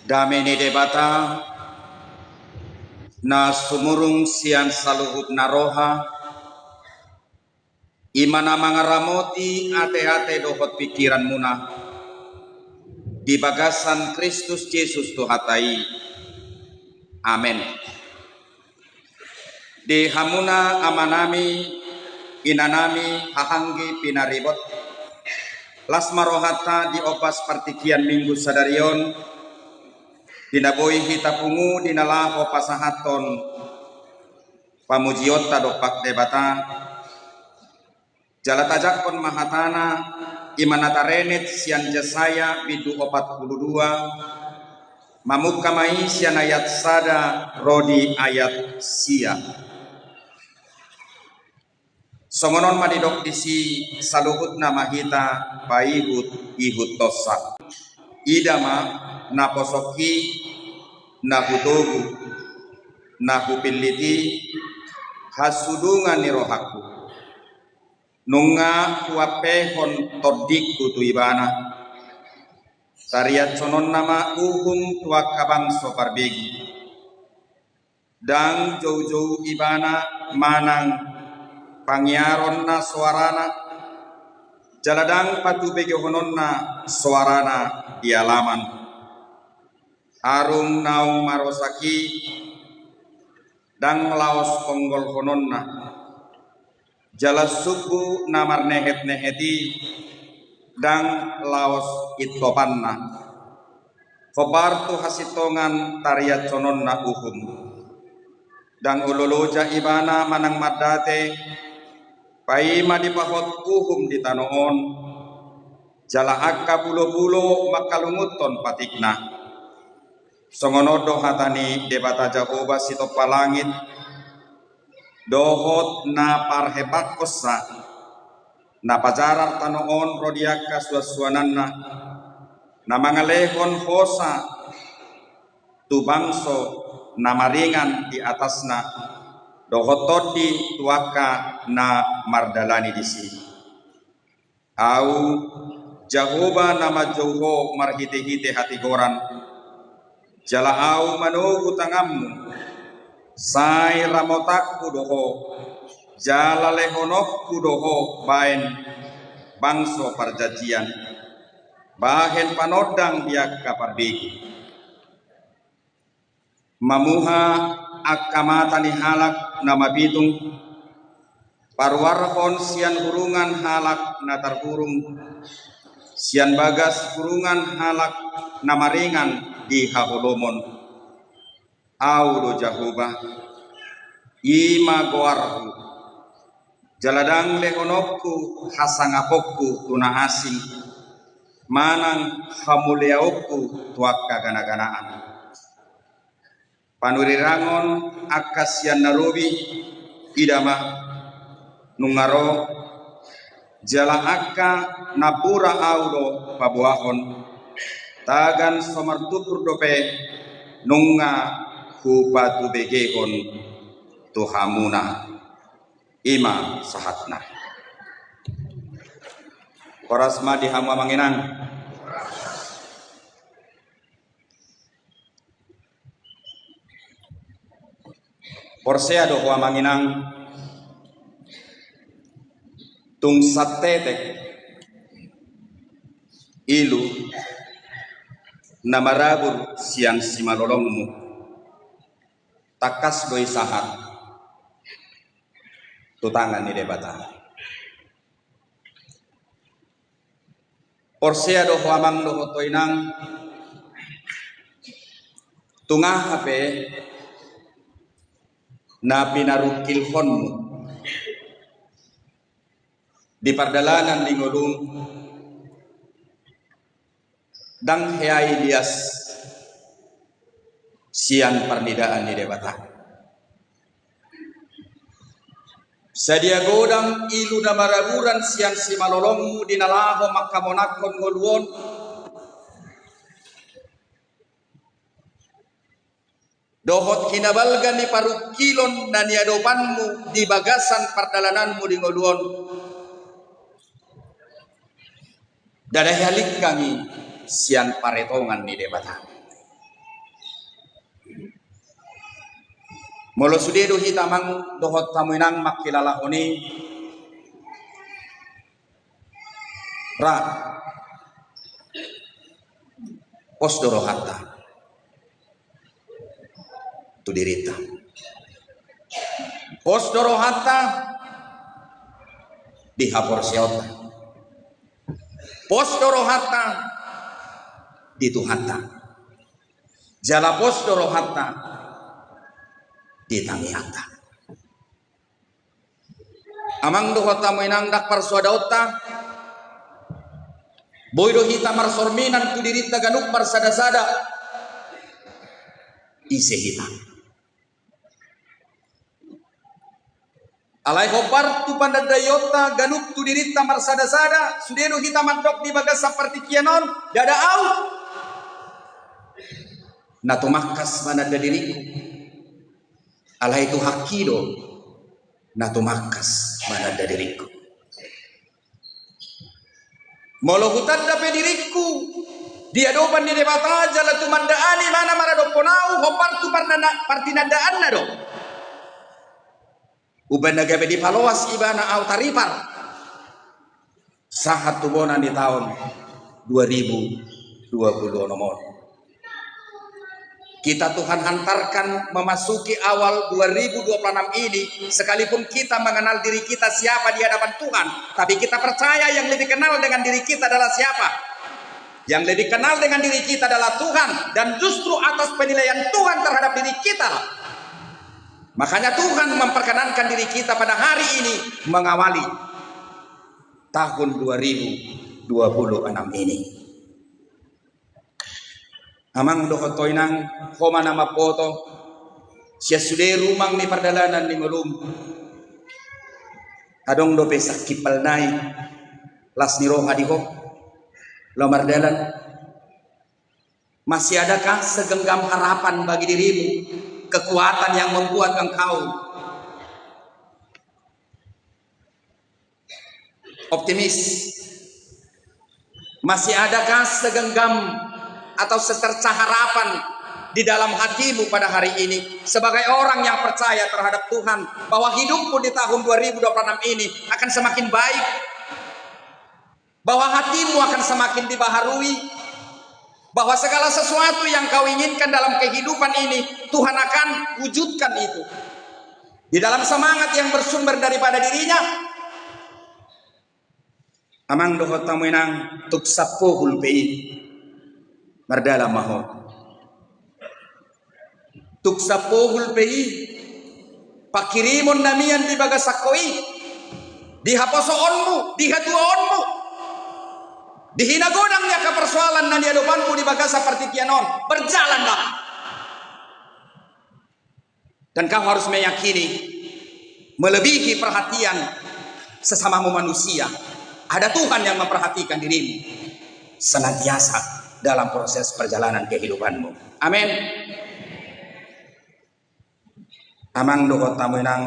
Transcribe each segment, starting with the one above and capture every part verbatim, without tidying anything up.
Dame ni Debata na sumurung sian saluhutna roha, i ma na mangaramoti ateate dohot pingkiranmuna di bagasan Kristus Jesus Tuhanta i. Amen. Di hamuna amanami, inanami, hahaanggi pinaribot, las ma rohanta di ombas partingkian Minggu sadari on, di na boi hita pungu di na laho pasahathon pamujionta dompak Debata. Jala tajangkon ma hatana, i ma na tarenet sian Jesaya bindu opat pulu dua, mamungka ma i sian ayat sada ro di ayat sia. Songon on ma didok disi: Saluhutna ma hita paihutihutkonsa. Ida ma, naposongki, na hutogu, na hupillit i, hasudungan ni rohangku. Nunga huampehon tondingku tu ibana. Tariashononna ma uhum tu angka bangso parbegu. Ndang joujou ibana manang pangiaronna soarana, jala ndang patubegehononna soarana di alaman. Arung naung marosak i ndang laos tonggolhononna, jala sumbu na marnehetnehet i ndang laos intopanna. Hombar tu hasintongan tariashononna uhum. Ndang olo loja ibana manang mandate, paima dipahot uhum di tano on, jala angka pulopulo mangkalunguthon patikna. Songon on do hata ni Debata Jahowa sitompa langit dohot na parhepangkonsa, na pajarar tano on ro di angka suansuananna, na mangalehon hosa tu bangso na maringan di atasna, dohot tondi tu angka na mardalani disi. Ahu, Jahowa, na manjou ho marhitehite hatigoran, jala ahu manogu tanganmu, sai ramotanku do ho, jala lehononku do ho baen bangso parjanjian, bahen panondang di angka parbegu. Mamuha angka mata ni halak na mapitung, paruarhon sian hurungan halak na tarhurung, sian bagas hurungan halak na maringan di haholomon. Ahu do Jahowa, i ma goarhu. Jala ndang lehononku hasangapkonku tu na asing, manang hamuliaonku tu angka ganaganaan. Panurirangon angka sian na robi, ida ma, nunga ro, jala angka nampuna ahu do paboahon, tagan so martumpur dope, nunga hupatubegehon tu hamuna. I ma sahatna. Horas ma di hamu amang inang. Porsea do ho amang inang, tung santetek ilu na marabur sian simalolongmu, tangkas do i sahat tu tangan ni Debata. Porsea do ho amang dohot ho inang, tung aha pe na pinarungkilhonmu di pardalanan ni ngolum, ndang hea i lias sian parnidaan ni Debata. Sadia godang ilu na maraburan sian simalolongmu di na laho manghamonanghon ngolu on, dohot hinabalga ni parungkilon na niadopanmu di bagasan pardalananmu di ngolu on, ndada hea lingkang i sian paretongan ni Debata. Molo sude do hita amang dohot hamu inang mangkilalahon i, ra, pos do rohanta tu dirinta. Pos do rohanta di haporseaonta. Pos do rohanta di Tuhanta. Jala pos do rohanta di tangiangta. Amang dohot hamu inang, ndang parsoadaonta, boi do hita marsorminan tu dirinta ganup marsadasada. Ise hita? Alai hombar tu panandaionta ganup tu dirinta marsadasada, sude do hita mandok di bagasan partingkian on, ndada au na tumangkas mananda diringku. Alai Tuhanki do na tumangkas mananda diringku. Molo hutanda pe diringku di adopan ni Debata jala tumandaan ibana maradophon au, hombar tu parnana-, partinandaanna do. Umbahen na gabe dipaloas ibana au taripar sahat tu bona ni taon dua ribu dua puluh onom on. Kita Tuhan hantarkan memasuki awal dua ribu dua puluh enam ini, sekalipun kita mengenal diri kita siapa di hadapan Tuhan, tapi kita percaya yang lebih kenal dengan diri kita adalah siapa? Yang lebih kenal dengan diri kita adalah Tuhan, dan justru atas penilaian Tuhan terhadap diri kita, makanya Tuhan memperkenankan diri kita pada hari ini mengawali tahun dua ribu dua puluh enam ini. Amang dohot ho inang, ho ma na mamboto, sian sude rumang ni pardalanan ni ngolum. Adong dope sangkimpal nai las ni roha di ho laho mardalan? Masih adakah segenggam harapan bagi dirimu, kekuatan yang membuat engkau optimis? Masih adakah segenggam atau secercah harapan di dalam hatimu pada hari ini sebagai orang yang percaya terhadap Tuhan, bahwa hidupmu di tahun dua ribu dua puluh enam ini akan semakin baik, bahwa hatimu akan semakin dibaharui, bahwa segala sesuatu yang kau inginkan dalam kehidupan ini, Tuhan akan wujudkan itu di dalam semangat yang bersumber daripada dirinya? Amang dohot hamu inang, tung sapohul pe i, mardalan ma ho. Tung sapohul pe i, pangkirimon na mian di bagasan ho i, di haposoonmu, di hatuaonmu, di hinagodang ni angka persoalan na niadopanmu di bagasan partingkian on, berjalanlah. Dan kau harus meyakini, melebihi perhatian sesamamu manusia, ada Tuhan yang memperhatikan dirimu senantiasa dalam proses perjalanan kehidupanmu. Amin. Amang dohot hamu inang,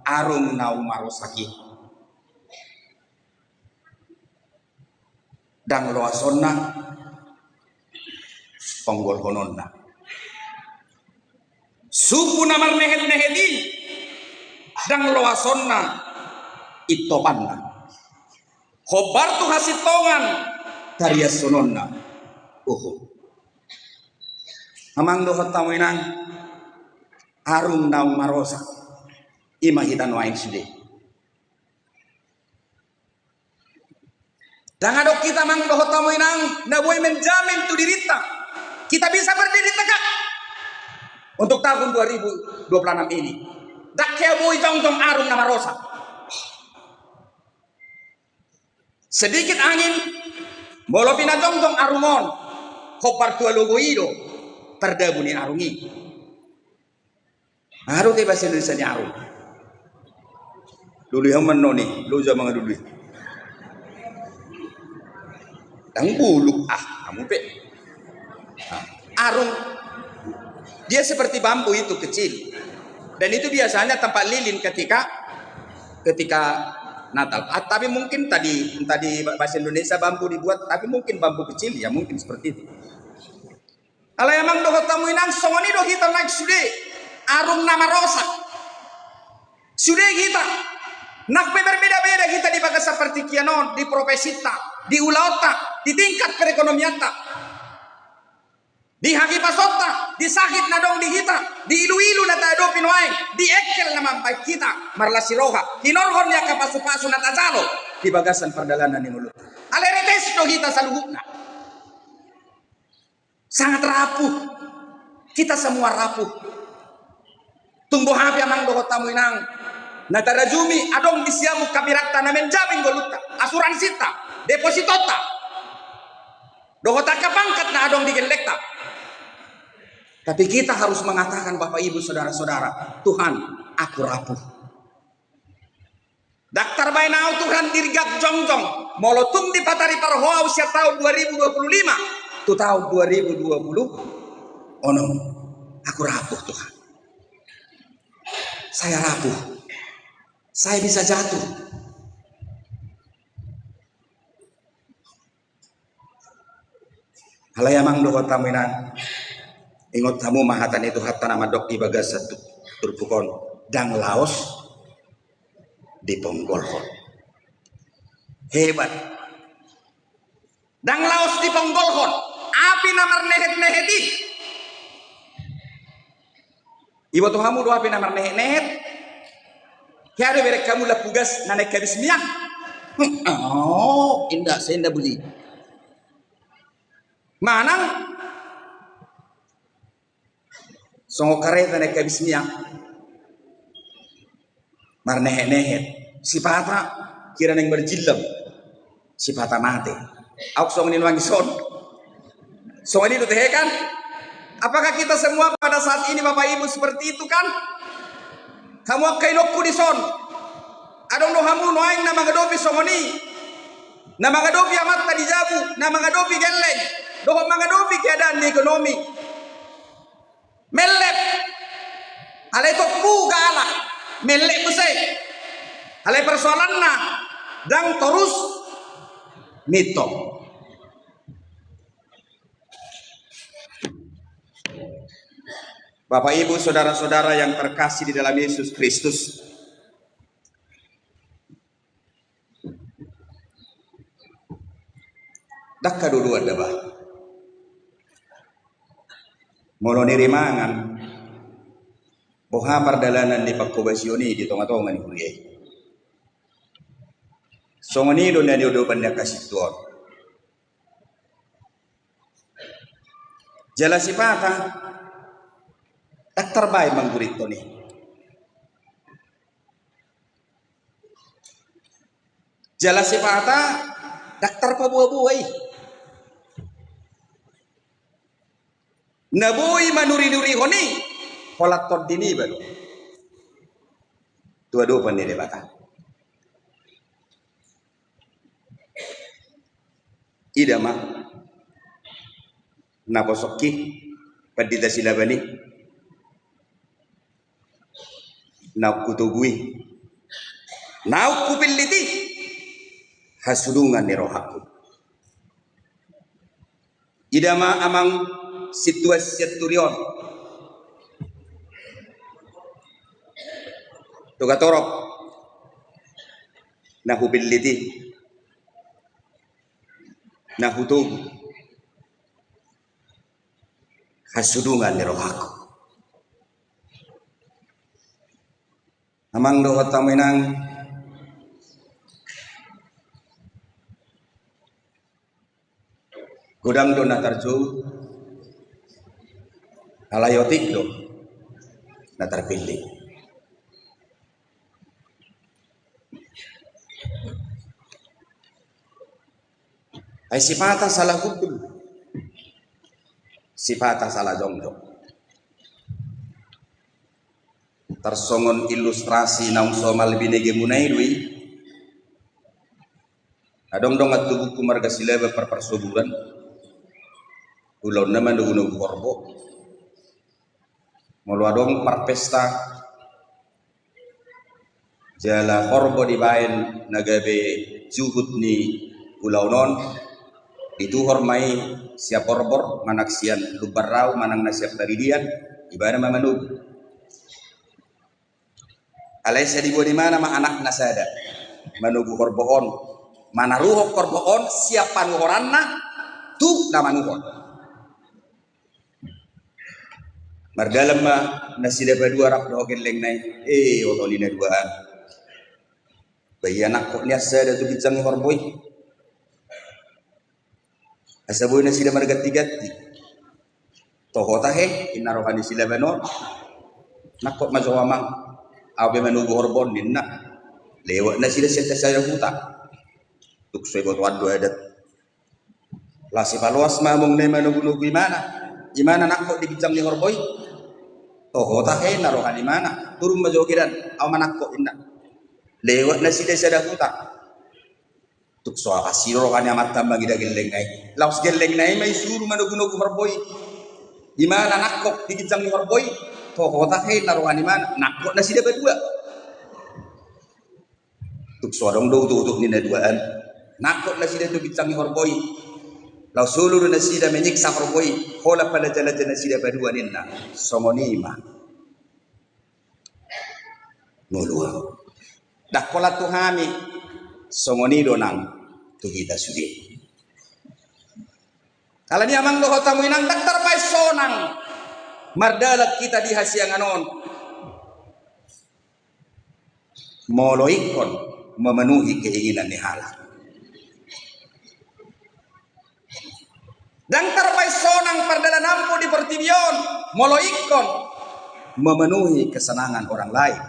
arung naung marosak i, ndang loasonna ponggolhononna. Sumbu na marnehetnehet i, ndang loasonna intopanna. Hombar tu hasintongan tariashononna. Oho. Amang dohot hamu inang, arung naung marosak, i ma hita nuaeng sude. Ndang adong hita amang dohot hamu inang na boi menjamin tu dirinta kita bisa berdiri tegak untuk tahun dua ribu dua puluh enam ini. Ndang hea boi jongjong arung na marosak. Sedikit angin, molo pinajongjong arung on, hombar tu alogo i do tardabu ni arung i. Aha do te bahasa Indonesia ni arung? Lului hamu annon i, loja mangalului. Ndang buluk, ah, hamu pe. Nah, arung, dia seperti bambu itu, kecil. Dan itu biasanya tempat lilin ketika, ketika Natal. Ah, tapi mungkin tadi, tadi bahasa Indonesia bambu dibuat, tapi mungkin bambu kecil, ya mungkin seperti itu. Alai amang dohot hamu inang, songon i do hita nuaeng sude. arung na marosak. Sude hita, nang pe berbeda-beda hita di bagasan partingkian on, di profesinta, di ulaonta, di tingkat perekonomianta, di hagipasonta, di sahit na adong di hita, di ilu-ilu na taadopi nuaeng, di engkel na mambahen hita marlas ni roha, hinorhon ni angka pasu-pasu na tajalo di bagasan pardalanan ni ngolunta. Alai retes do hita saluhutna. Sangat rapuh. Kita semua rapuh. Tung boha pe amang dohot hamu inang, na tarajumi adong di siamun hambirangta na menjamin ngolunta, asuransinta, depositonta, dohot angka pangkat na adong di gellengta. Tapi kita harus mengatakan, Bapak Ibu Saudara-saudara, "Tuhan, aku rapuh." Ndang tarbaen ahu Tuhan dirgak jongjong, molo tung dipataripar Ho ahu sian taon dua ribu dua puluh lima tu taon dua ribu dua puluh onom. Aku rapuh Tuhan. Saya rapuh. Saya bisa jatuh. Alai amang dohot hamu inang, ingot hamu ma hata ni Tuhanta na mandok di bagasan tu-, turpuk on, "Ndang laos diponggolhon." Hebat. "Ndang laos diponggolhon." Api na marnehet-nehet i. Iboto hamu do api na marnehet-nehet? Hea do ibereng hamu lampu gas na naeng habis minyak? Oh, inda, sai inda buli. Manang songon kareta naeng habis minyak. Marnehet-nehet. Sipata hira naeng marjillam. Sipata mate. Auk songon i nuaeng dison. Songon i do tehe kan? Apakah kita semua pada saat ini, Bapak Ibu, seperti itu kan? Hamu angka inongku dison, adong do hamu nuaeng na mangadopi songon i? Na mangadopi amanta di jabu, na mangadopi gelleng, dohot mangadopi keadaan ni ekonomi. Mellep. Alai tong hu galak. Mellep muse. Alai persoalanna, ndang torus mintong. Bapak, Ibu, saudara-saudara yang terkasih di dalam Yesus Kristus, ndang hadodoan daba. Molo nirimangan, boha pardalanan ni panghobasion i di tonga-tonga ni huria i? Songon i do na niodopan ni angka sintua on. Jala sipata ndang tarbaen manggurithon i. Jala sipata ndang tarpaboa-boa i. Na boi manuri-nurihon i, holan tondi niba do tu adopan ni Debata. Ida ma naposongki Pandita Silaban i. Naung hutogu i, naung hupillit i, hasudungan ni rohangku. Ida ma amang sintua sian Turion, Togatorop, na hupillit i, na hutogu, hasudungan ni rohangku. Amang dohot hamu inang, godang do na tarjou, alai otik do na tarpillit. Ai sipata sala hundul, sipata sala jongjong. Tarsongon ilustrasi naung somal binegemuna i do i. Adong dongan tubungku marga Silaban parparsoburan, ulaonna manogunogu horbo. Molo adong parpesta jala horbo dibaen na gabe juhut ni ulaon on, dituhor ma i sian Horbor manang sian Lumban Rau manang na sian Paridian, ibana ma manogu. Alai sai diboan imana ma anakna sada manogu horbo on, manaruhon horbo on sian panuhoranna tu na manuhon. Mardalan ma nasida padua rap dohot gellengna i. Eh, oto ni na dua an. Bahen nangkok ni an sada tu ginjang ni horbo i. Asa boi nasida marganti-ganti. Toho tahe, inna roha ni silaban on. Nangkok ma jo amang. Au be manogu horbo on ninna. Lewat nasida sian sada huta. Tung so diboto an do adat. Laos sipaloas ma amongna i manogu-nogu imana. Imana nangkok di ginjang ni horbo i. Toho tahe, inna roha ni imana. Turun ma jo ogedan, au ma nangkok inna. Lewat nasida sada huta. Tung so asi do roha ni amanta mangida gellengna i. Laos gellengna i ma isuru manogu-nogu horbo i. Imana nangkok di ginjang ni horbo i. Toho tahe, inna roha ni imana. Nangkok nasida padua. Tung so adong do utuk-utuk ni na dua an. Nangkok nasida tu ginjang ni horbo i. Laos solu do nasida menyiksa horbo i. Holan palaja-laja nasida padua ninna. Songon i ma. Ngolu au. Ndang holan tu hami. Songon i do nang tu hita sude. Alani amang dohot hamu inang, ndang tarbahen sonang mardalan hita di hasiangan on. Molo ingkon memenuhi keinginan ni halak. Ndang tarbahen sonang pardalananmu di portibi on molo ingkon memenuhi kesenangan orang lain.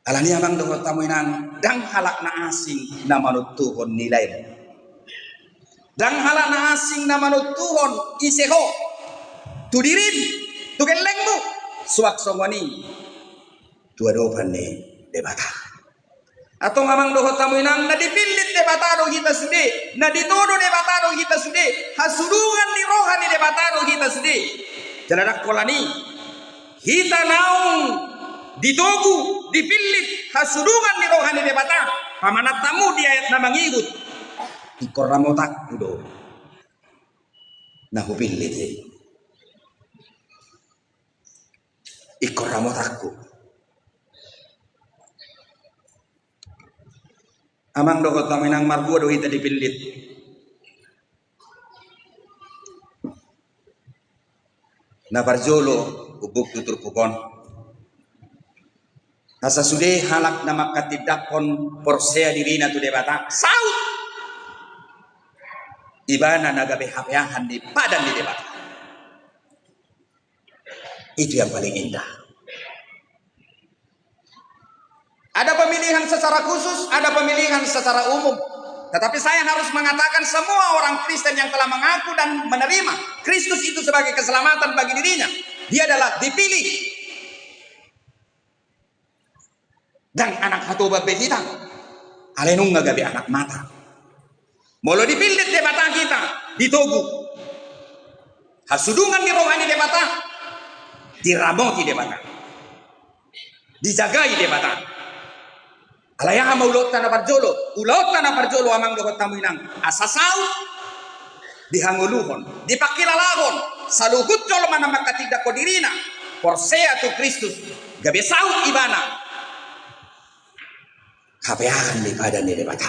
Alani amang dohot hamu inang, ndang halak na asing na manontuhon nilaim. Ndang halak na asing na manontuhon ise ho tu dirim, tu gellengmu, suang songon i tu adopan ni Debata. Antong amang dohot hamu inang, na dipillit Debata do hita sude, na ditodo Debata do hita sude, hasudungan ni roha ni Debata do hita sude. Jala ndang holan i, hita naung ditogu, dipillit hasudungan ni roha ni Debata. Pamanat hamu di ayat na mangigut. Ingkon ramotanku do na hupillit i. Ingkon ramotanku. Amang dohot hamu inang, marhua do hita dipillit. Na parjolo, umbuk tu turpuk on. Asa sude halak na manghatindanghon porsea dirina tu Debata, saut ibana na gabe hapeahan ni padan ni Debata. Itu yang paling indah. Ada pemilihan secara khusus, ada pemilihan secara umum. Tetapi saya harus mengatakan, semua orang Kristen yang telah mengaku dan menerima Kristus itu sebagai keselamatan bagi dirinya, dia adalah dipilih. Ndang anak hatoban be hita, alai nunga gabe anak mata. Molo dipillit Debata hita, ditogu hasudungan ni roha ni Debata, diramoti Debata, dijagai Debata. Alai aha ma ulaonta na parjolo? Ulaonta na parjolo, amang dohot hamu inang, asa saut dihangoluhon, dipangkilalahon saluhut jolma na manghatindanghon dirina porsea tu Kristus, gabe saut ibana hapeahan ni padan ni Debata.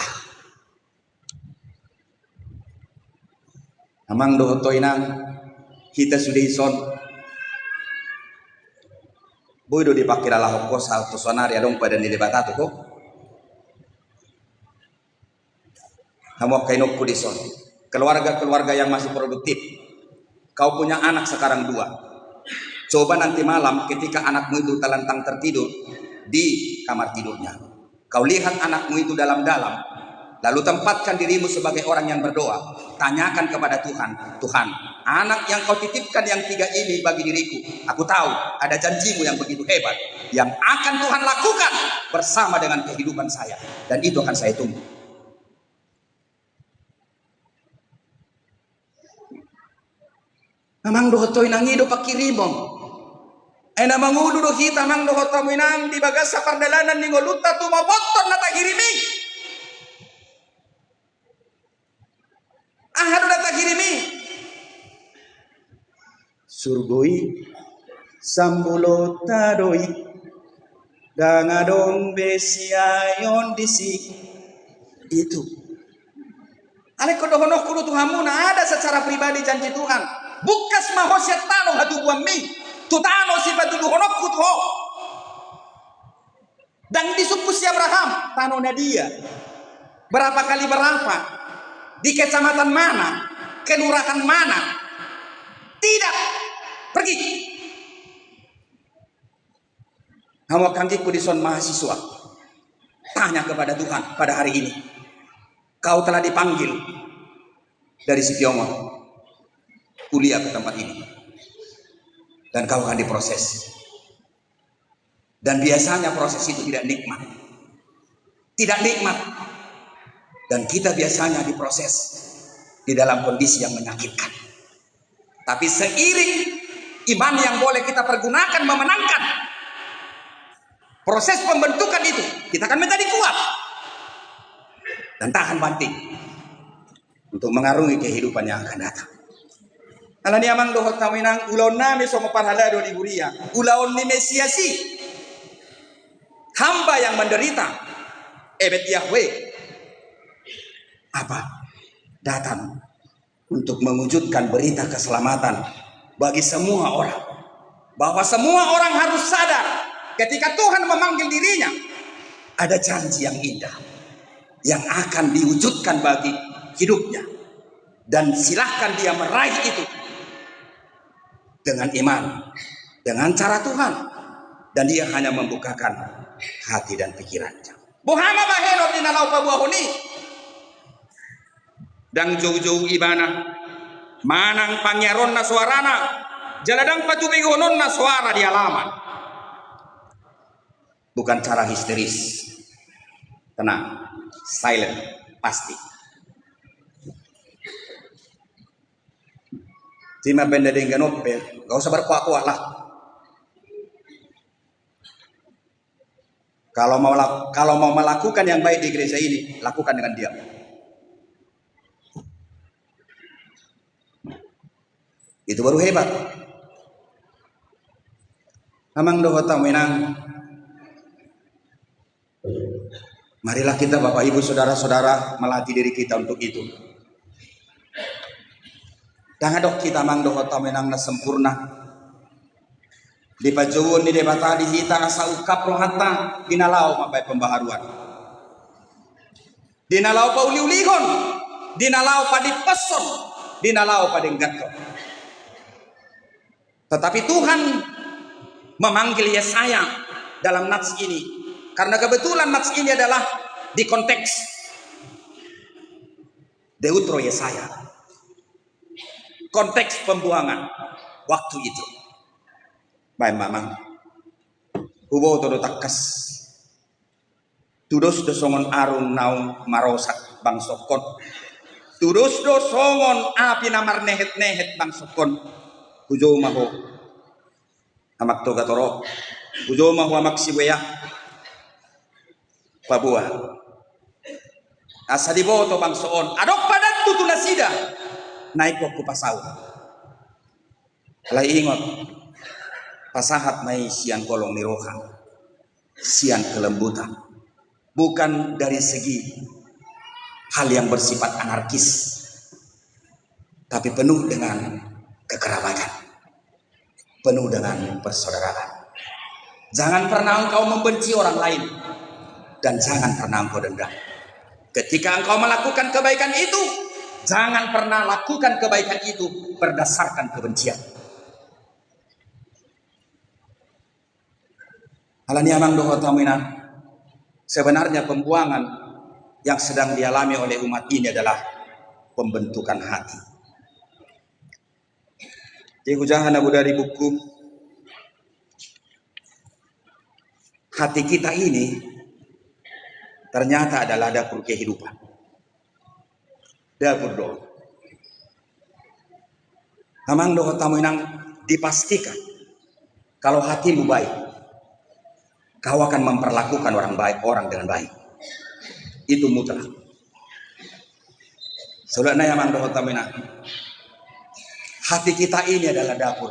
Amang dohot ho inang, hita sude dison, boi do dipangkilalahon ho sahat tu saonari adong padan ni Debata tu ho? Hamu angka inongku dison, keluarga-keluarga yang masih produktif, kau punya anak sekarang dua. Coba nanti malam ketika anakmu itu terlentang tertidur di kamar tidurnya, kau lihat anakmu itu dalam-dalam, lalu tempatkan dirimu sebagai orang yang berdoa. Tanyakan kepada Tuhan, "Tuhan, anak yang kau titipkan yang tiga ini bagi diriku, aku tahu ada janjimu yang begitu hebat yang akan Tuhan lakukan bersama dengan kehidupan saya, dan itu akan saya tunggu." Amang dohot ho inang, i do panghirimon. Ai na mangolu do hita, amang dohot hamu inang, di bagasan pardalanan ni ngolunta, tumopothon na tahirim i. Aha do na tahirim i? Surgo i, Sambulonta do i, ndang adong be siaeon disi. Itu. Alai ingkon dohononku do tu hamu, na ada secara pribadi janji Tuhan. Bungkas ma ho sian tano hatubuanmi, tu tano sipatuduhononku tu ho. Ndang disungkun si Abraham, tano na dia, berapa kali berapa, di kecamatan mana, kelurahan mana. Tidak. Pergi. Hamu angka anggingku dison mahasiswa, tanya kepada Tuhan pada hari ini. Kau telah dipanggil dari Sipiongo kuliah ke tempat ini. Dan kau akan diproses. Dan biasanya proses itu tidak nikmat. Tidak nikmat. Dan kita biasanya diproses di dalam kondisi yang menyakitkan. Tapi seiring iman yang boleh kita pergunakan memenangkan proses pembentukan itu, kita akan menjadi kuat dan tahan banting untuk mengarungi kehidupan yang akan datang. Alani i amang dohot hamu inang, ulaonnami songon parhalado di huria, ulaon ni Mesias i, hamba yang menderita, ebet Yahweh, apa, datang untuk mewujudkan berita keselamatan bagi semua orang. Bahwa semua orang harus sadar, ketika Tuhan memanggil dirinya, ada janji yang indah yang akan diwujudkan bagi hidupnya. Dan silahkan dia meraih itu dengan iman, dengan cara Tuhan. Dan dia hanya membukakan hati dan pikirannya. Boha ma bahenon di na laho paboahon i? Ndang joujou ibana manang pangiaronna soarana, jala ndang patubegihononna soara di alaman. Bukan cara histeris. Tenang, silent, pasti. Jadi ma benda denggan ope, gak usah berkoak-koak lah. Kalau mau lak-, kalau mau melakukan yang baik di gereja ini, lakukan dengan diam. Itu baru hebat. Amang dohot hamu inang, marilah kita, Bapak, Ibu, saudara-saudara, melatih diri kita untuk itu. Ndang adong hita, amang dohot hamu inang, na sempurna. Di pajouon ni Debata di hita asa ungkap rohanta, di na laho mambahen pembaharuan, di na laho pauliulihon, di na laho padimposhon, di na laho padengganhon. Tetapi Tuhan memanggil Yesaya dalam nats ini karena kebetulan nats ini adalah di konteks Deutro Yesaya, konteks pembuangan waktu itu. Baen ma amang, huboto do tangkas. Tudos do songon arung naung marosak bangsohon. Tudos do songon api na marnehet-nehet bangsohon. Hujou ma ho, Amak Toga Toro. Hujou ma ho, Amak Sibuea. Paboa asa diboto bangso on, adong padantu tu nasida na ingkon hupasaut. Alai ingot, pasahat ma i sian holong ni roha, sian kelembutan, bukan dari segi hal yang bersifat anarkis, tapi penuh dengan kekerabatan, penuh dengan persaudaraan. Jangan pernah engkau membenci orang lain, dan jangan pernah engkau dendam. Ketika engkau melakukan kebaikan itu, jangan pernah lakukan kebaikan itu berdasarkan kebencian. Alani i amang dohot hamu inang, sebenarnya pembuangan yang sedang dialami oleh umat ini adalah pembentukan hati. Jadi hujaha na bodari buku, hati kita ini ternyata adalah dapur kehidupan. Dapur do. Amang dohot hamu inang, dipastikan kalau hatimu baik, kau akan memperlakukan orang baik, orang dengan baik. Itu mutlak. Saudara na amang dohot hamu inang, hati kita ini adalah dapur.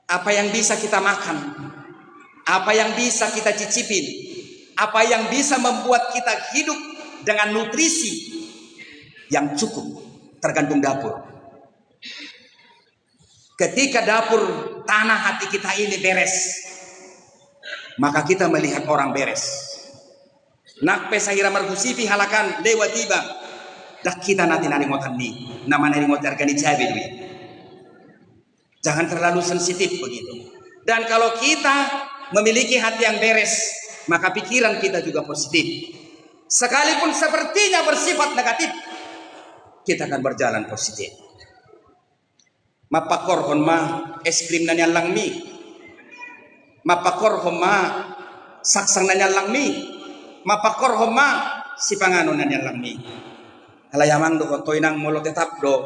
Apa yang bisa kita makan, apa yang bisa kita cicipin, apa yang bisa membuat kita hidup dengan nutrisi yang cukup, tergantung dapur. Ketika dapur tanah hati kita ini beres, maka kita melihat orang beres. Nang pe sahira marhusipi halak an lewat iba, dang hita na tinaringotan ni, na manaringoti arga ni cabe do i. Jangan terlalu sensitif begitu. Dan kalau kita memiliki hati yang beres, maka pikiran kita juga positif. Sekalipun sepertinya bersifat negatif, kita akan berjalan positif. Mampangkorhon ma es krim na niallang mi. Mampangkorhon ma saksang na niallang mi. Mampangkorhon ma sipanganon na niallang mi. Alai amang dohot ho inang, molo tetap do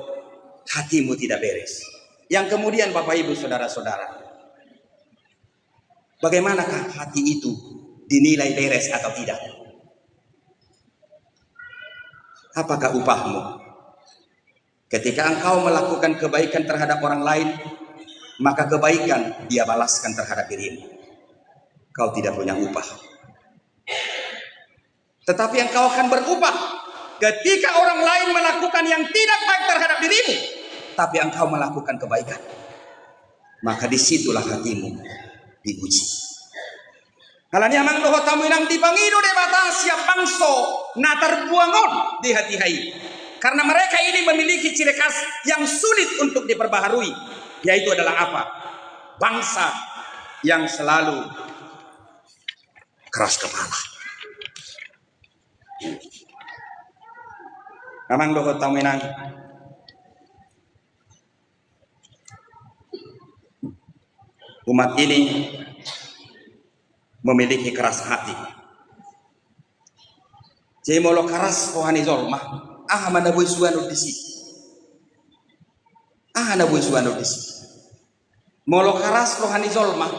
hatimu tidak beres. Yang kemudian, Bapak Ibu Saudara-saudara, bagaimanakah hati itu dinilai beres atau tidak? Apakah upahmu? Ketika engkau melakukan kebaikan terhadap orang lain, maka kebaikan dia balaskan terhadap dirimu. Kau tidak punya upah. Tetapi engkau akan berupah ketika orang lain melakukan yang tidak baik terhadap dirimu, tapi engkau melakukan kebaikan. Maka disitulah hatimu diuji. Alani i amang dohot hamu inang, dipangido Debata sian bangso na tarbuang on di hatiha i. Karena mereka ini memiliki ciri khas yang sulit untuk diperbaharui, yaitu adalah apa? Bangsa yang selalu keras kepala. Amang dohot hamu inang, umat ini memiliki keras hati. Jadi molo keras roha ni jolma, aha ma na boi suanhon disi? Aha na boi suanhon disi? Molo keras roha ni jolma,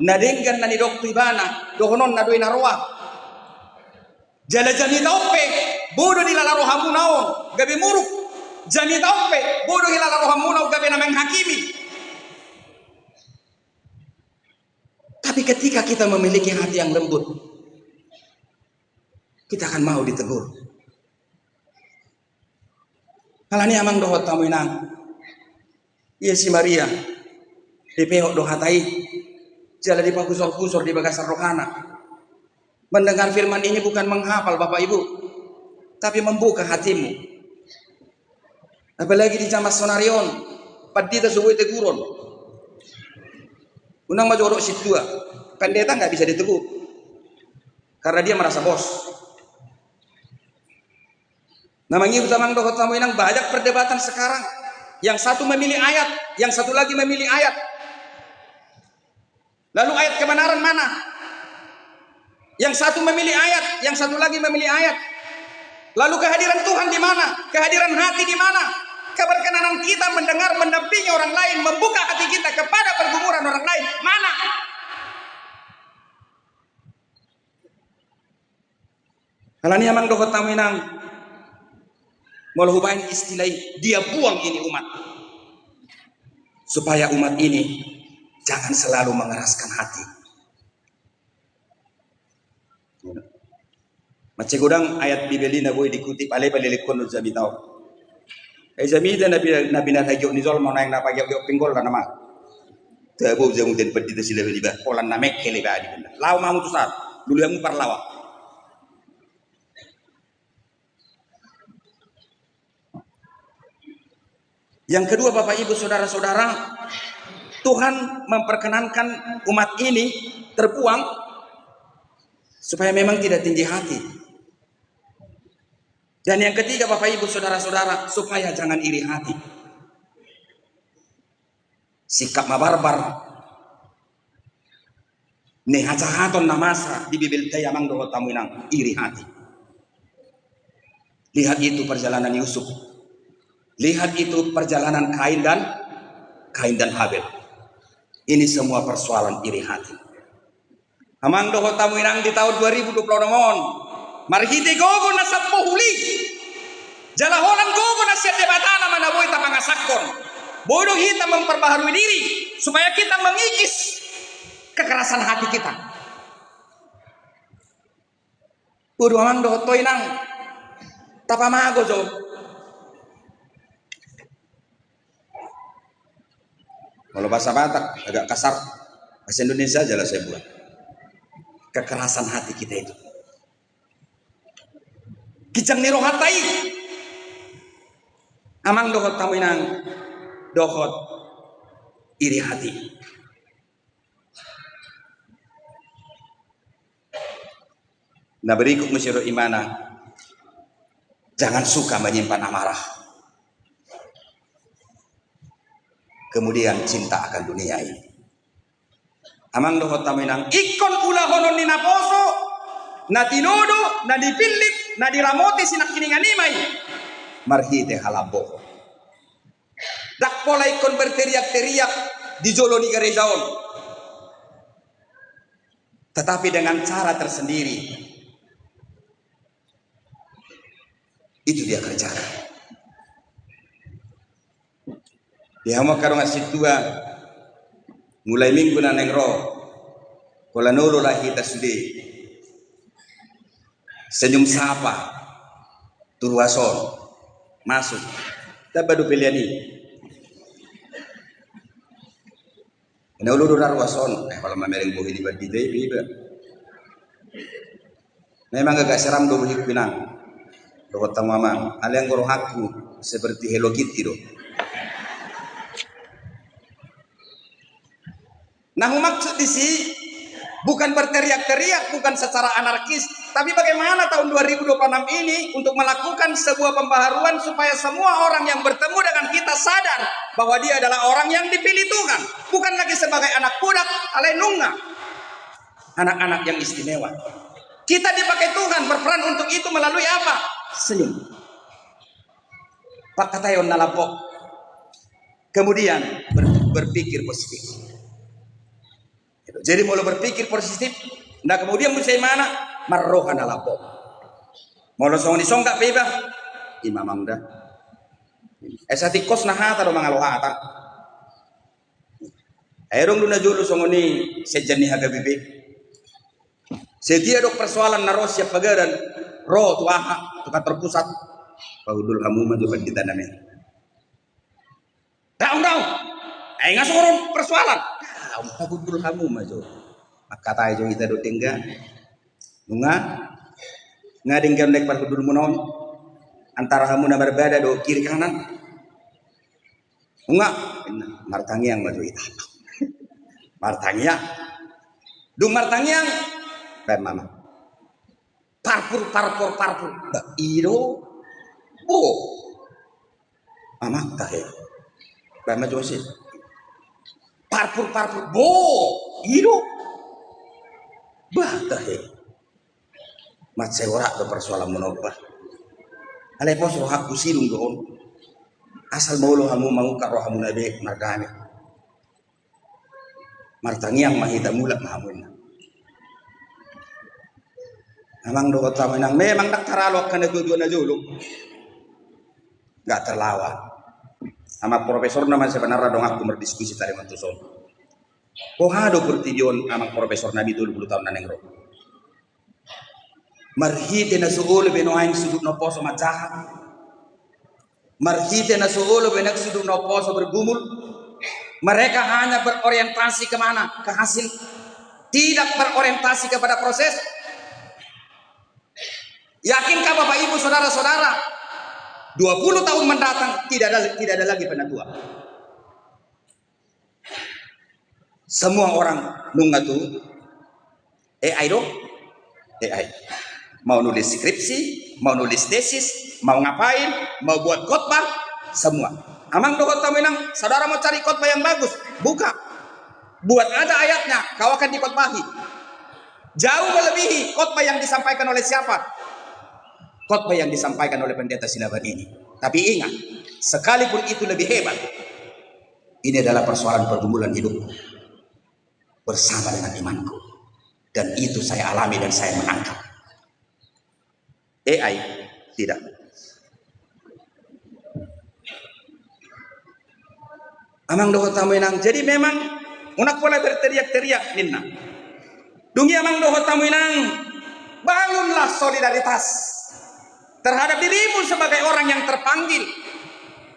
na denggan na nidok tu ibana, dohononna do i na roa. Jala jamita on pe, boi do hilala rohamuna on gabe muruk. Jamita on pe, boi do hilala rohamuna on gabe na menghakimi. Tapi ketika kita memiliki hati yang lembut, kita akan mau ditegur. Alani i amang dohot hamu inang, ia si Maria, dipehot do hata i, jala dipahusorhusor di bagasan rohana. Mendengar firman ini bukan menghafal, Bapak Ibu, tapi membuka hatimu. Apalagi di zaman sonari on, pandita so boi teguron. Unang ma jolo sintua, pandita nggak bisa ditegur karena dia merasa bos. Nah, mangihut amang dohot hamu inang, banyak perdebatan sekarang. Yang satu memilih ayat, yang satu lagi memilih ayat. Lalu ayat kebenaran mana? Yang satu memilih ayat, yang satu lagi memilih ayat. Lalu kehadiran Tuhan di mana? Kehadiran hati di mana? Keberkenanan kita mendengar, mendampingi orang lain, membuka hati kita kepada pergumulan orang lain, mana? Alani i amang dohot hamu inang, molo hubaen istilah i, dia buang ini umat. Supaya umat ini jangan selalu mengeraskan hati. Mansai godang ayat Bibel i na boi dikutip, alai palelekhon do jamita on. Ai jamita na bina-, na binarhagiot ni jolma, naeng na pagiotgiot pinggolna nama. Tabo jamu dan pandita sila baliba, holan na mengkel iba di benda. Laho ma hamu tu sar, lului hamu parlawa. Yang kedua, Bapak Ibu Saudara-saudara, Tuhan memperkenankan umat ini terbuang supaya memang tidak tinggi hati. Dan yang ketiga, Bapak Ibu Saudara-saudara, supaya jangan iri hati. Singkat ma barbar ni hajahaton na masa di Bibelta i amang dohot hamu inang, iri hati. Lihat itu perjalanan Yusuf. Lihat itu perjalanan Kain dan, Kain dan Habel. Ini semua persoalan iri hati. Amang dohot hamu inang, di taon dua ribu dua puluh enam on, marhite gogo na sampu huli, jala holan gogo na sian Debata nama na boi tapangasahon, boi do hita memperbaharui diri supaya kita mengikis kekerasan hati kita. Bodo amang dohot ho inang, tapamago jo. Kalau bahasa Batak agak kasar, bahasa Indonesia aja lah saya buat. Kekerasan hati kita itu. Ginjang ni rohanta i. Amang dohot hamu inang, dohot iri hati. Na berikut muse do imana, jangan suka menyimpan amarah. Kemudian cinta akan dunia ini. Amang dohot hamu inang, ingkon ulahonon ni naposo, na tinodo, na dipillit, na diramoti sinangkiningan i ma i. Marhite halambohon. Ndang pola ingkon berteriak-teriak di jolo ni gareja on. Tetapi dengan cara tersendiri. Itu dia kerjakan. Di hamu angka dongan sintua, mulai minggu na naeng ro, holan olo lah hita sude. Senyum sapa tu ruas on. Masuk. Tamba do pelean i. Na olo do na ruas on, eh, holan mamereng bohi di bandita i pe iba. Memang agak seram do bohingku inang. Dohot hamu amang, alai anggo rohangku seperti Hello Kitty do. Na humaksud disi bukan berteriak-teriak, bukan secara anarkis, tapi bagaimana tahun dua ribu dua puluh enam ini untuk melakukan sebuah pembaharuan supaya semua orang yang bertemu dengan kita sadar bahwa dia adalah orang yang dipilih Tuhan, bukan lagi sebagai anak budak, alai nunga anak-anak yang istimewa. Kita dipakai Tuhan berperan untuk itu melalui apa? Senyum. Pangkataion na lambok. Kemudian ber-, berpikir positif. Jadi molo berpikir positif, na kemudian muse imana, marroha na lambok. Molo songon i songgap pe iba, ima amang da. Eh, satingkos na hata do mangalo hata. Ai adong do na jolo songon i sekjen ni H K B P. Setiap adong persoalan na ro sian Pagadan, ro tu aha, tu kantor pusat. Pahundul hamu ma jo pandita nami. Daong, daong. Ai nga songon on persoalan. Daong, pahundul hamu ma jo. Mangkatai jo hita do denggan. Nunga, nga denggan naek parhundulmuna on. Antara hamu na marbada do kiri kanan. Nunga, martangiang ma jo hita. Martangiang. Dung martangiang, baen ma amang. Parpur, parpur, parpur. Bah, i do. Bo. Amang tahe. Baen ma jo ise. Parpur, parpur. Bo. I do. Bah, tahe. Mansai horas do persoalanmuna on bah. Alai pos rohangku sidung do on. Asal molo hamu mangungkap rohamuna be mardame. Martangiang ma hita mulak ma hamu inang. Amang dohot hamu inang, memang ndang taralo angka na dua-dua na jolo. Nggak terlawan. Amang profesor nama sebenarnya donganku merdiskusi tadi mantuson. Boha do portibi on amang profesor nami tolu pulu taon na naeng ro. Marhite na so olo be nuaeng sundut na poso manjaha. Marhite na so olo be nuaeng sundut na poso bergumul. Mereka hanya berorientasi ke mana? Ke hasil. Tidak berorientasi kepada proses. Yakinkah Bapak Ibu Saudara-saudara, dua puluh tahun mendatang tidak ada, tidak ada lagi penatua. Semua orang nunga tu A I do. A I. Mau nulis skripsi, mau nulis tesis, mau ngapain, mau buat khotbah, semua. Amang dohot hamu inang, saudara mau cari khotbah yang bagus, buka. Buat aja ayatnya, kau akan dikhotbahi. Jauh melebihi khotbah yang disampaikan oleh siapa? Khotbah yang disampaikan oleh pendeta Sinaban ini. Tapi ingat, sekalipun itu lebih hebat, ini adalah persoalan pergumulan hidupku bersama dengan imanku. Dan itu saya alami dan saya menangkap. A I tidak. Amang dohot hamu inang, jadi memang unang pola berteriak-teriak ninna. Dung i amang dohot hamu inang, bangunlah solidaritas terhadap dirimu sebagai orang yang terpanggil.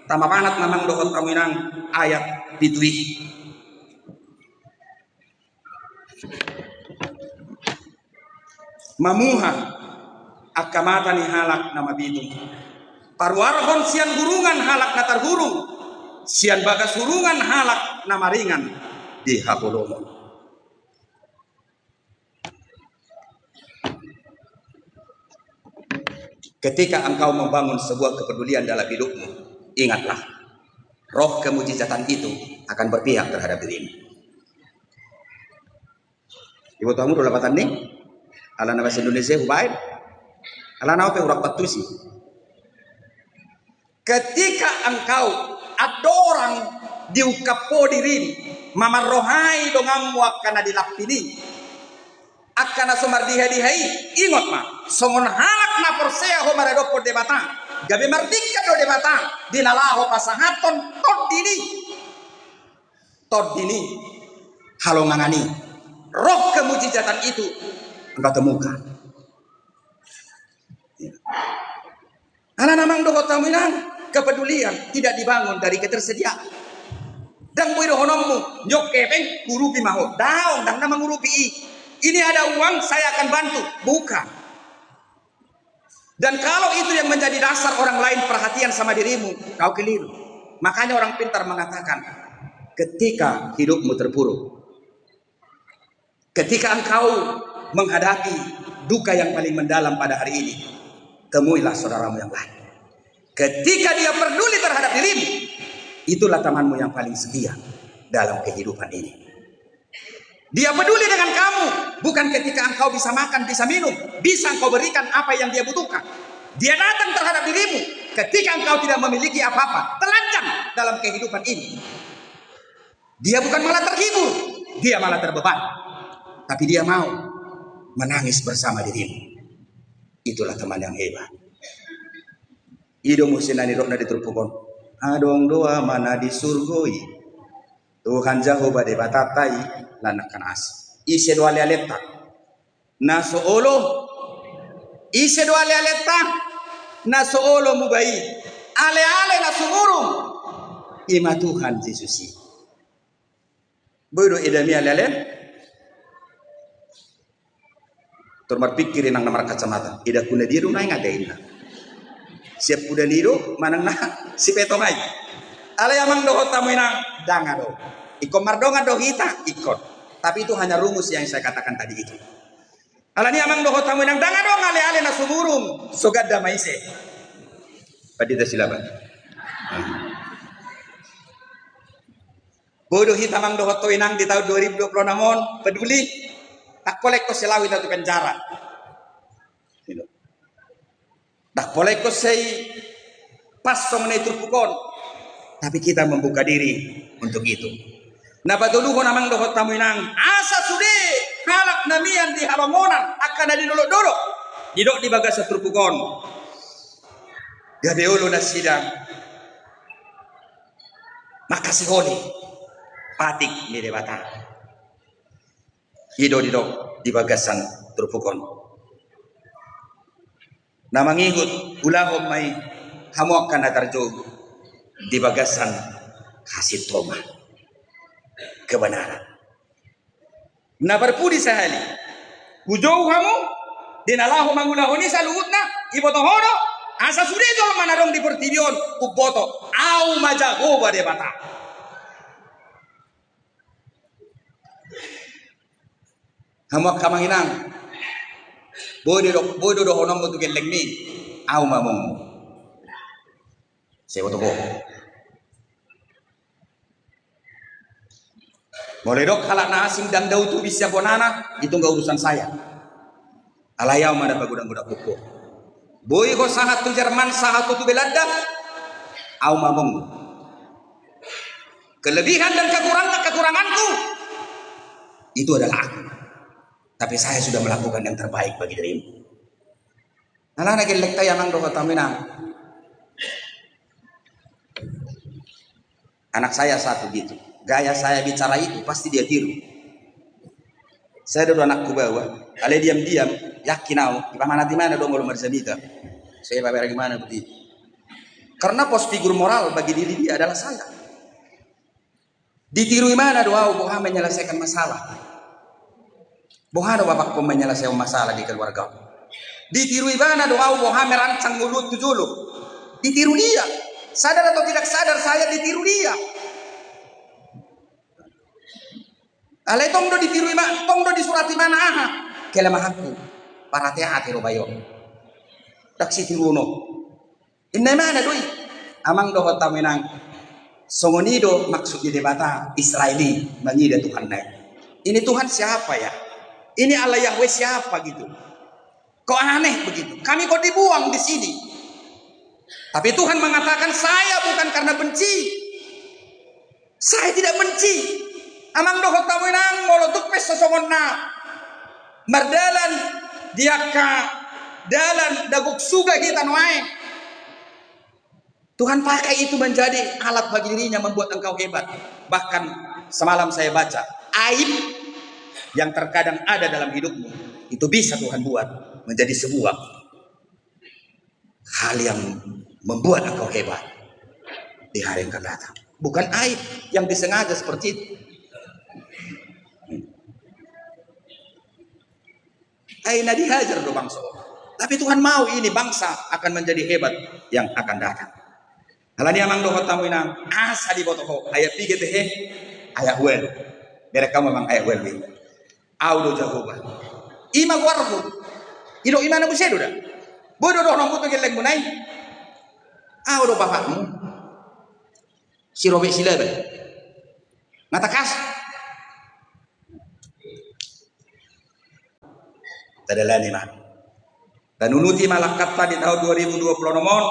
Tama panat ma amang dohot hamu inang ayat pitu i. Mamuha angka mata ni halak na mabitung. Paruarhon sian gurungan halak na tarhurung, sian bagas hurungan halak na maringan di haholomon. Ketika engkau membangun sebuah kepedulian dalam hidupmu, ingatlah, roh kemujizatan itu akan berpihak terhadap dirimu. Iboto hamu do lapatan ni? Alana bahasa Indonesia hubaen. Alana ope hurang pantusi. Ketika engkau adorang diungkap ho dirim, mamarrohai donganmu angka na di lampin i, angka na so mardiha-diha i, ingot ma, songon halak na porsea ho maradophon Debata, gabe mardingkan do Debata di na laho pasahathon tondi ni, tondi ni halongangan i. Roh kemujizatan itu engkau temukan. Alana amang dohot hamu inang, kepedulian tidak dibangun dari ketersediaan. Ndang boi dohononmu, nyokke peng urupi ma ho. Daong, ndang na mangurupi i. Ini ada uang, saya akan bantu. Bukan. Dan kalau itu yang menjadi dasar orang lain perhatian sama dirimu, kau keliru. Makanya orang pintar mengatakan, ketika hidupmu terpuruk, ketika engkau menghadapi duka yang paling mendalam pada hari ini, temuilah saudaramu yang lain. Ketika dia peduli terhadap dirimu, itulah temanmu yang paling setia dalam kehidupan ini. Dia peduli dengan kamu, bukan ketika engkau bisa makan, bisa minum, bisa engkau berikan apa yang dia butuhkan. Dia datang terhadap dirimu ketika engkau tidak memiliki apa-apa, telanjang dalam kehidupan ini. Dia bukan malah terhibur, dia malah terbeban. Tapi dia mau menangis bersama dirimu. Itulah teman yang hebat. I do muse na nidokna di turpuk on. Adong do Ama na di surgo i, Tuhan Jahowa Debatanta i, lanakkan asi. Ise do ale-alenta? Na so olo. Ise do ale-alenta? Na so olo muba i. Ale-ale na sumurung, i ma Tuhan Jesus i. Boi do edami ale-alen? Tor marpingkir inang na markacamata, edaku na dia do naeng ate inna. Siap kuda ni do manang na sipetong ai. Alai amang dohot hamu inang, ndang adong. Ingkon mardongan do hita, ingkon. Tapi itu hanya rumus yang saya katakan tadi itu. Alani amang dohot hamu inang, ndang adong ale-ale na sumurung, so ganda ma ise. Pandita Silaban. Boi do hita amang dohot ho inang di tahun dua ribu dua puluh enam on peduli, ndang pola ingkon sai laho hita tu penjara. Ndang pola ingkon sai pas songon na di turpuk on. Tapi kita membuka diri untuk itu. Na patoluhon amang dohot hamu inang, asa sude halak na mian di halongonan, angka na di dolok-dolok, didok di bagasan turpuk on, gabe olo nasida mangkasihon patik ni Debata. I do didok di bagasan turpuk on. Na mangihut, ulahon ma i, hamu angka na tarjou, di bagasan hasintongan, kebenaran. Na parpudi sahali, hujou hamu, di na laho mangulahon i saluhutna, iboto ho do, asa sude jolma na adong di portibi on umboto, Ahu ma Jahowa Debata. Hamu angka amang inang, boi do, boi do dohononmu tu gellengmi, Ahu ma amongmu. Sai boto ho. Molo didok halak na asing, ndang dao tubi sian bonana, itu nggak urusan saya. Alai Ahu ma na pagodang-godangkon ho. Boi ho sahat tu Jerman, sahat ho tu Belanda, Ahu ma amongmu. Kelebihan dan kekurangan, kekuranganku itu adalah aku. Tapi saya sudah melakukan yang terbaik bagi dirimu. Alana gellengta i amang dohot hamu inang, Anak saya satu gitu. Gaya saya bicara itu pasti dia tiru. Saya dua anakku bawa, alai diam-diam, yakin au, di mana di mana dong kalau marjamita. Saya bawa gimana begitu. Karena pos figur moral bagi diri dia adalah saya. Ditiru imana do au boha menyelesaikan masalah. Boha do bapakku menyelesaikan masalah di keluarga. Ditiru imana do au boha merancang ngolunta tu jolo. Ditiru dia. Sadar atau tidak sadar saya ditiru dia. Alai tong do ditiru imana, tong do disurati imana aha. Kelemahanku. Parhati-hati do bayo. Daksi tiruno. Inna imana do i. Amang dohot hamu inang. Songon i do maksud ni Debata Israel i mangida Tuhan na i. Ini Tuhan siapa ya? Ini Allah Yahweh siapa gitu? Kok aneh begitu? Kami kok dibuang di sini? Tapi Tuhan mengatakan saya bukan karena benci. Saya tidak benci. Amang dohot hamu inang molo tung pe so songon na mardalan di angka dalan na gok suga hita nuaeng. Tuhan pakai itu menjadi alat bagi dirinya membuat engkau hebat. Bahkan semalam saya baca, aib yang terkadang ada dalam hidupmu itu bisa Tuhan buat menjadi sebuah hal yang membuat engkau hebat di hari yang akan datang. Bukan aib yang disengaja seperti itu. Ai na dihajar do bangso. Tapi Tuhan mau ini bangsa akan menjadi hebat yang akan datang. Alani amang dohot hamu inang, asa diboto ho, ayat piga tehe, ayat ualu. Berek hamu amang ayat ualu. Au do Jahowa. Ima goarhu. Ido imana muse do da. Boi do dohononku tu gellengmuna i. Au do bapakmu. Si Robek Silaban. Nga tangkas. Tadalani ma. Tanunuti ma langkanta di tahun dua ribu dua puluh enam on.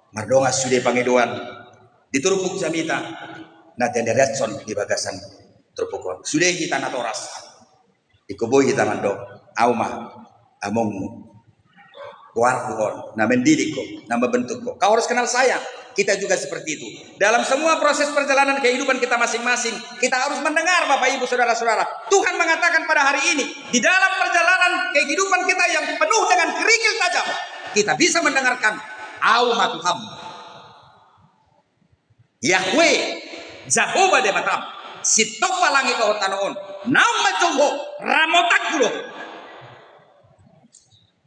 Mardongan sude pangidoan di turpuk jamita na tinadingkon di bagasan turpuk on. Sude hita natoras. Ingkon boi hita mandok, au ma amongmu. Goarhu on, na mendidik ho, na membentuk ho. Kau harus kenal saya. Kita juga seperti itu. Dalam semua proses perjalanan kehidupan kita masing-masing, kita harus mendengar, Bapak, Ibu, Saudara-saudara. Tuhan mengatakan pada hari ini, di dalam perjalanan kehidupan kita yang penuh dengan kerikil tajam, kita bisa mendengarkan, au ma Tuhan. Yahweh, Jahowa Debatam, sintompa langit dohot tano on, naung manjou ho, ramotanku do.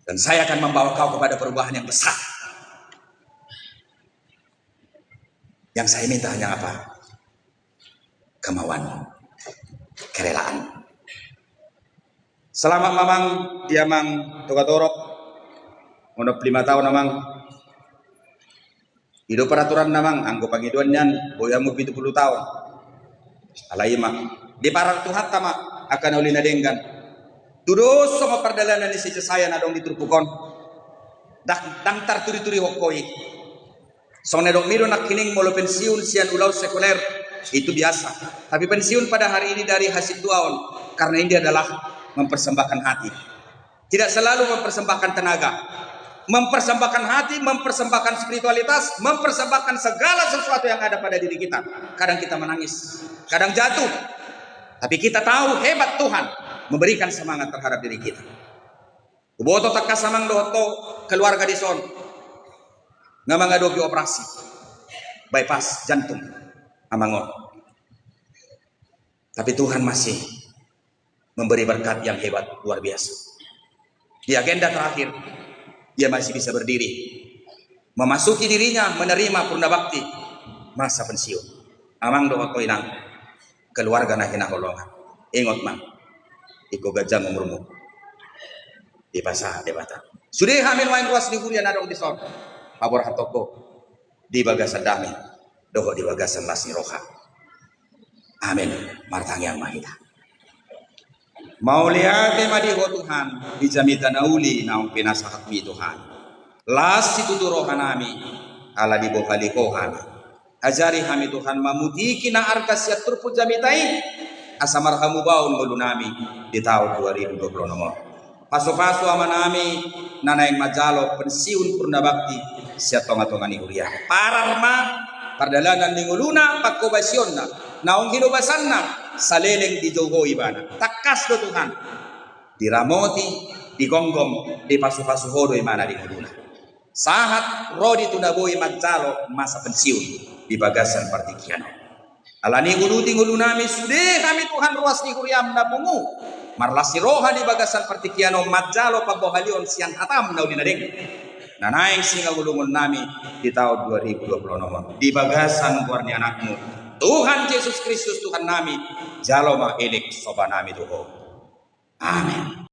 Dan saya akan membawa kau kepada perubahan yang besar. Yang saya minta hanya apa? Kemauan, kerelaan. Selamat mamang, di amang Togatorop. Monop lima tahun amang. I do peraturan na amang, anggo pangidoan nian, boi hamu pitu pulu taon. Alai ima, diparang Tuhanta ma, angka na uli na denggan. Tudos songon pardalanan ni si Jesaya na adong di turpuk on. Ndang, ndang tarturi-turi ho i. Songon na didok mi do nangkining molo pensiun sian ulaon sekuler, itu biasa. Tapi pensiun pada hari ini dari hasintuaon, karena ini adalah mempersembahkan hati. Tidak selalu mempersembahkan tenaga. Mempersembahkan hati, mempersembahkan spiritualitas, mempersembahkan segala sesuatu yang ada pada diri kita. Kadang kita menangis, kadang jatuh. Tapi kita tahu hebat Tuhan memberikan semangat terhadap diri kita. Huboto tangkas amang dohot ho keluarga dison. Nga mangadopi operasi. Bypass jantung. Amang on. Tapi Tuhan masih memberi berkat yang hebat, luar biasa. Di agenda terakhir, dia masih bisa berdiri. Memasuki dirinya, menerima purna bakti, masa pensiun. Amang dohot ho inang, keluarga na hinaholongan. Ingot ma, ingkon ganjang umurmu. Dipasahat Debata. Sude hami nuaeng ruas ni huria na adong dison. Paborhathon ho. Di bagasan dame. Dohot di bagasan las ni roha. Amen. Martangiang ma hita. Mauliate ma di Ho Tuhan, di jamita na uli naung pinasahatMi Tuhan. Las situtu rohanami, ala dibohali Ho hami. Ajari hami Tuhan mamutiki na arga sian turpuk jamita i, asa marhamubaon ngolunami di taon dua ribu dua puluh enam on. Pasupasu amanami na naeng manjalo pensiun purna bakti sian tongatonga ni huria. Parar ma, Pardalanan ni ngoluna, pangkobasionna, naung hinobasanna, saleleng dijou Ho ibana. Tangkas do Tuhan, diramoti, digomgom, dipasupasu Ho do ibana di ngoluna. Sahat ro di tu na boi manjalo masa pensiun di bagasan partingkian on. Alani i uduti ngolunami, sude hami Tuhan ruas ni huriaM na pungu, marlas ni roha di bagasan partingkian on manjalo pambohalion sian hataM na uli na denggan na naeng singangulungonnami di taon dua ribu dua puluh onom on. Di bagasan goar ni AnakMu, Tuhan Jesus Kristus Tuhannami, jalo ma elek sobanami tu Ho. Amen.